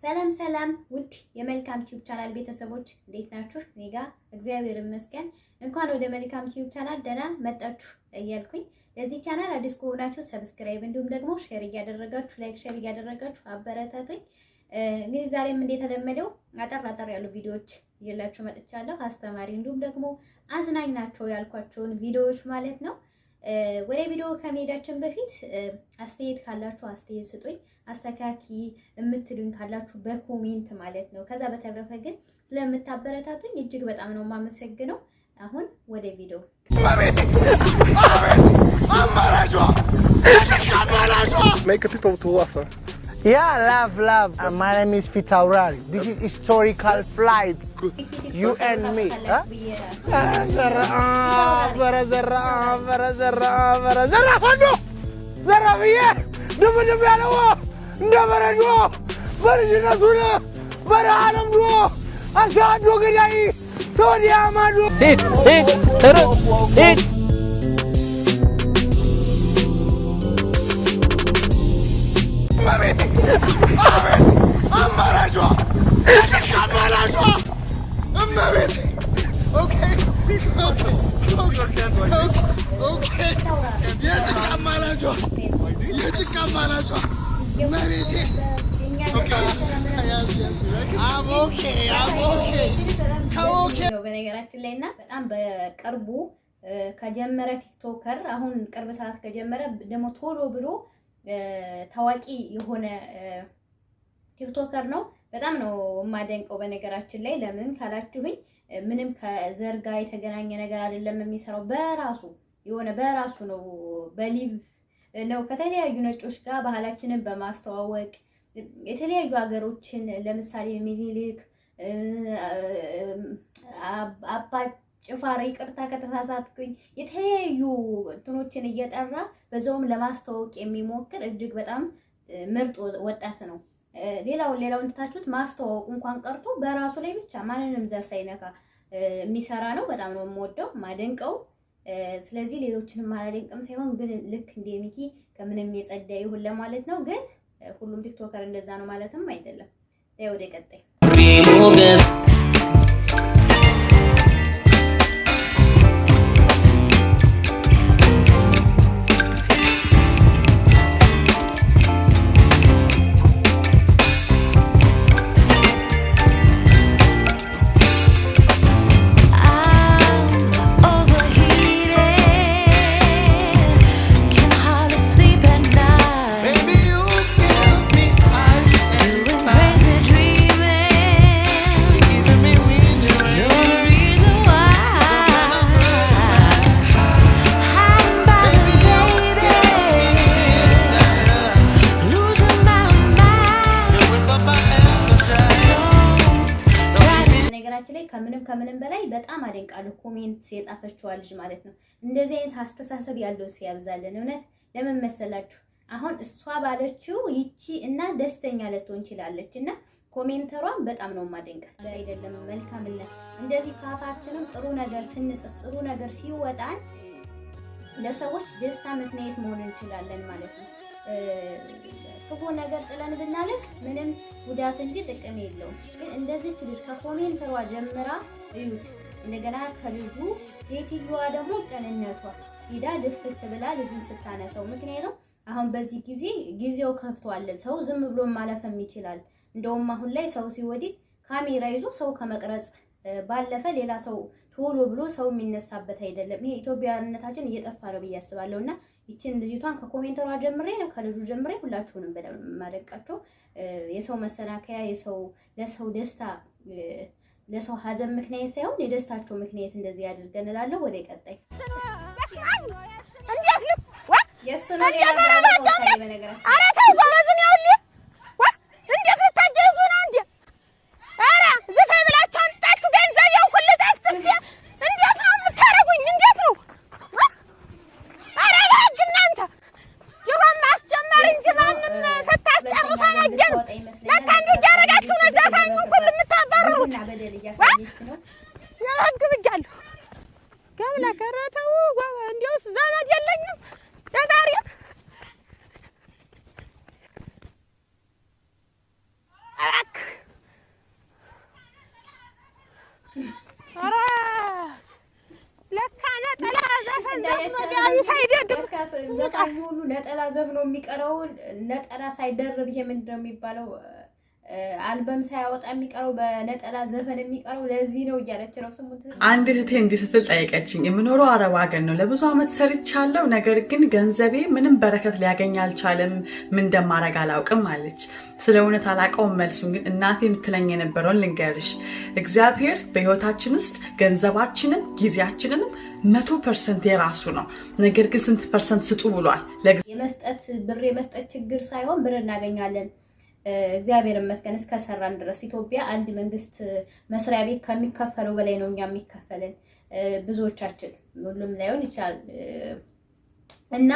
ሰላም ሰላም ውድ የመልካም ቲዩብ ቻናል ቤተሰቦች፣ እንዴት ናችሁ? እኔ ጋ እግዚአብሔር ይመስገን። እንኳን ወደ መልካም ቲዩብ ቻናል ደህና መጣችሁ እያልኩኝ፣ ለዚህ ቻናል አዲስ ከሆናችሁ subscribe እንዲሁም ደግሞ share እያደረጋችሁ፣ like share እያደረጋችሁ አበረታቱኝ። እንግዲህ ዛሬም እንደተለመደው አጠር አጠር ያሉ ቪዲዮዎች ይዤላችሁ መጥቻለሁ። አስተማሪ እንዲሁም ደግሞ አዝናኝ ናቸው ያልኳቸውን ቪዲዮዎች ማለት ነው። ወደ ቪዲዮ ከመሄዳችን በፊት አስተያየት ካላችሁ አስተያየት ስጡኝ፣ አስተካኪ የምትሉኝ ካላችሁ በ comment ማለት ነው። ከዛ በተረፈ ግን ስለምታበረታቱኝ እጅግ በጣም ነው የማመሰግነው። አሁን ወደ ቪዲዮ። Make people to laugh. Yeah, love, love. My name is Fitawrari. This is historical flight. You and me. Huh? ዘራ በረ ዘራ በረ ዘራ በረ ዘራ ፈንዶ ዘራ ብዬ ድብድብ ያለው እንደ በረዶ በልጅነቱ በረሃ ለምዶ አሳዶ ገዳይ ተወዲያ ማዶ። ሂድ ሂድ ሂድ። አማራጯ አማራጯ እመቤቴ። Okay okay። የጭቃ አማራጯ፣ የጭቃ አማራጯ እመቤቴ። I'm okay, I'm okay. Okay. በነገራችን ላይ እና በጣም በቅርቡ ከጀመረ TikToker፣ አሁን ቅርብ ሰዓት ከጀመረ ደግሞ ቶሎ ብሎ ታዋቂ የሆነ TikToker ነው። በጣም ነው የማደንቀው። በነገራችን ላይ ለምን ካላችሁኝ ምንም ከዘር ጋር የተገናኘ ነገር አይደለም የሚሰራው፣ በራሱ የሆነ በራሱ ነው፣ በ live ነው ከተለያዩ ነጮች ጋር ባህላችንን በማስተዋወቅ፣ የተለያዩ ሀገሮችን ለምሳሌ ሚኒሊክ፣ አባ ጅፋር፣ ይቅርታ ከተሳሳትኩኝ፣ የተለያዩ እንትኖችን እየጠራ በዛውም ለማስተዋወቅ የሚሞክር እጅግ በጣም ምርጥ ወጣት ነው። ሌላው ሌላውን ትታችሁት ማስተዋወቁ እንኳን ቀርቶ በራሱ ላይ ብቻ ማንንም ዘር ሳይነካ የሚሰራ ነው። በጣም ነው የምወደው፣ ማደንቀው። ስለዚህ ሌሎችንም አላደንቅም ሳይሆን ግን ልክ እንደ ሚኪ ከምንም የጸዳ ይሁን ለማለት ነው። ግን ሁሉም TikToker እንደዛ ነው ማለትም አይደለም። ወደ ቀጣይ። ሞገስ። I'm overheated, can hardly sleep at night. Baby, you give me ice and Doing fire. crazy dreaming. Giving me wind and rain. You're the reason why. Hiding by the Baby, you give me baby, losing my mind. You whip up my appetite. Don't try to በነገራችን ላይ ከምንም ከምንም በላይ በጣም አደንቃለሁ comment የጻፈችዋ ልጅ ማለት ነው። እንደዚህ አይነት አስተሳሰብ ያለው ሰው ያብዛልን። እውነት ለምን መሰላችሁ? አሁን እሷ ባለችው ይቺ እና ደስተኛ ልትሆን ችላለች እና commenter ዋን በጣም ነው የማደንቃት። አይደለም መልካምነት እንደዚህ ካፋችንም ጥሩ ነገር ስንጽፍ፣ ጥሩ ነገር ሲወጣን ለሰዎች ደስታ ምክንያት መሆን እንችላለን ማለት ነው። ክፉ ነገር ጥለን ብናልፍ ምንም ጉዳት እንጂ ጥቅም የለውም። ግን እንደዚች ልጅ ከ commenter ዋ ጀምራ እዩት። እንደገና ከልጁ ሴትዮዋ ደግሞ ቅንነቷ ሂዳ ድፍት ብላ ልጁን ስታነሳው፣ ምክንያቱም አሁን በዚህ ጊዜ ጊዜው ከፍቷል። ሰው ዝም ብሎ ማለፍም ይችላል። እንደውም አሁን ላይ ሰው ሲወድቅ ካሜራ ይዞ ሰው ከመቅረጽ ባለፈ ሌላ ሰው ቶሎ ብሎ ሰው የሚነሳበት አይደለም። ይሄ ኢትዮጵያዊነታችን እየጠፋ ነው ብዬ አስባለሁ። እና ይችን ልጅቷን ከ commenter ዋ ጀምሬ ነው ከልጁ ጀምሬ ሁላችሁንም በደንብ የማደንቃቸው፣ የሰው መሰናከያ፣ የሰው ለሰው ደስታ ለሰው ሀዘን ምክንያት ሳይሆን የደስታቸው ምክንያት እንደዚህ ያድርገን እላለሁ። ወደ ቀጣይ። እንዴት ልብ የእሱ ነው፣ ሌላ በነገራችን ኧረ ተው ጎበዝን፣ ይኸውልህ እንዴት ልታጃይዙ ነው እንዴ? ኧረ ዝፈይ ብላችሁ አምጣችሁ ገንዘቤን ሁሉ ጨፍጭፌ እንዴት ነው የምታደርጉኝ? እንዴት ነው? ኧረ በህግ እናንተ ድሮም አስጀማሪ እንጂ ማንም ስታስጨርሱ አላየንም። ለካ እንዲህ እያደረጋችሁ ነው ዘፋኙን ሁሉ የምታባርሩት። እና በደል እያሳየች ነው። የህግ ብያለሁ። ገብለ ከረ ተው እንዲያውስ ዘመድ የለኝም ለዛሬ። እባክህ። ዘፋኝ ሁሉ ነጠላ ዘፍኖ የሚቀረው ነጠላ ሳይደርብ፣ ይሄ ምንድን ነው የሚባለው፣ አልበም ሳያወጣ የሚቀረው፣ በነጠላ ዘፈን የሚቀረው ለዚህ ነው እያለች ነው። ስሙት። አንድ እህቴ እንዲህ ስትል ጠየቀችኝ። የምኖረው አረብ ሀገር ነው። ለብዙ ዓመት ሰርቻለሁ። ነገር ግን ገንዘቤ ምንም በረከት ሊያገኝ አልቻለም። ምን እንደማደርግ አላውቅም አለች። ስለ እውነት አላውቀውም መልሱን፣ ግን እናቴ የምትለኝ የነበረውን ልንገርሽ። እግዚአብሔር በህይወታችን ውስጥ ገንዘባችንም ጊዜያችንንም 100% የራሱ ነው። ነገር ግን ስንት percent ስጡ ብሏል። የመስጠት ብር የመስጠት ችግር ሳይሆን ብር እናገኛለን። እግዚአብሔር ይመስገን እስከሰራን ድረስ። ኢትዮጵያ አንድ መንግስት መስሪያ ቤት ከሚከፈለው በላይ ነው እኛ የሚከፈለን ብዙዎቻችን፣ ሁሉም ላይሆን ይችላል። እና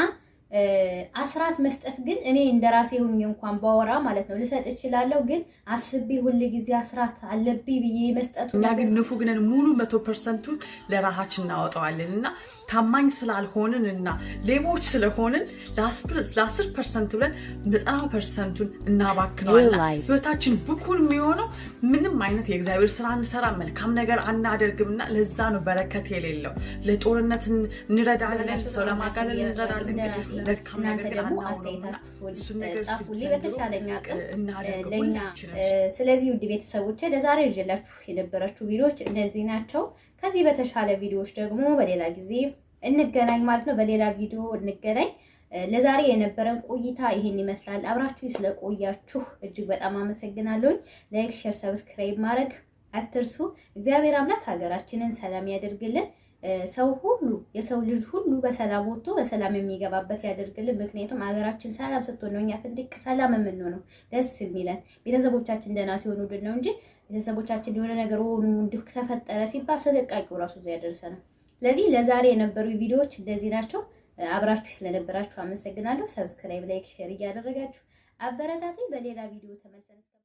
አስራት መስጠት ግን እኔ እንደ ራሴ ሁኜ እንኳን ባወራ ማለት ነው ልሰጥ እችላለሁ። ግን አስቤ ሁል ጊዜ አስራት አለብኝ ብዬ መስጠቱ እኛ ግን ንፉግ ነን። ሙሉ 100% ኡን ለራሳችን እናወጣዋለን እና ታማኝ ስላልሆንን እና ሌቦች ስለሆንን ለ10% ብለን 90% ኡን እናባክነዋለን። ህይወታችን ብኩን የሚሆነው ምንም አይነት የእግዚአብሔር ስራ አንሰራ፣ መልካም ነገር አናደርግም እና ለዛ ነው በረከት የሌለው። ለጦርነት እንረዳለን፣ ሰው ለማጋደል እንረዳለን፣ ግን መልካም እናንተ ነገር ግን ደግሞ አናውለውም እና አስተያየታችሁን እሱን ነገር እስቲ ጻፉልኝ ዘንድሮ በተቻለኝ አቅም እናደርገው ለኛ። ሁላችንም። ስለዚህ ውድ ቤተሰቦቼ ለዛሬ ይዤላችሁ የነበረችው ቪዲዮዎች እነዚህ ናቸው። ከዚህ በተሻለ ቪዲዮዎች ደግሞ በሌላ ጊዜ እንገናኝ ማለት ነው። በሌላ ቪዲዮ እንገናኝ። ለዛሬ የነበረን ቆይታ ይሄን ይመስላል። አብራችሁ ስለቆያችሁ እጅግ በጣም አመሰግናለሁኝ። Like፣ share፣ subscribe ማድረግ አትርሱ። እግዚአብሔር አምላክ ሀገራችንን ሰላም ያደርግልን። ሰው ሁሉ፣ የሰው ልጅ ሁሉ በሰላም ወጥቶ በሰላም የሚገባበት ያደርግልን። ምክንያቱም ሀገራችን ሰላም ስትሆን ነው እኛ ፍንድቅ ሰላም የምንሆነው፣ ደስ የሚለን ቤተሰቦቻችን ደህና ሲሆኑልን ነው እንጂ ቤተሰቦቻችን የሆነ ነገር ሆኑ፣ እንዲሁ ተፈጠረ ሲባል ስንቃቂው ራሱ እዚያ ያደርሰናል። ስለዚህ ለዛሬ የነበሩ ቪዲዮዎች እንደዚህ ናቸው። አብራችሁ ስለነበራችሁ አመሰግናለሁ። Subscribe፣ like፣ share እያደረጋችሁ አበረታቱኝ። በሌላ ቪዲዮ ተመልሰን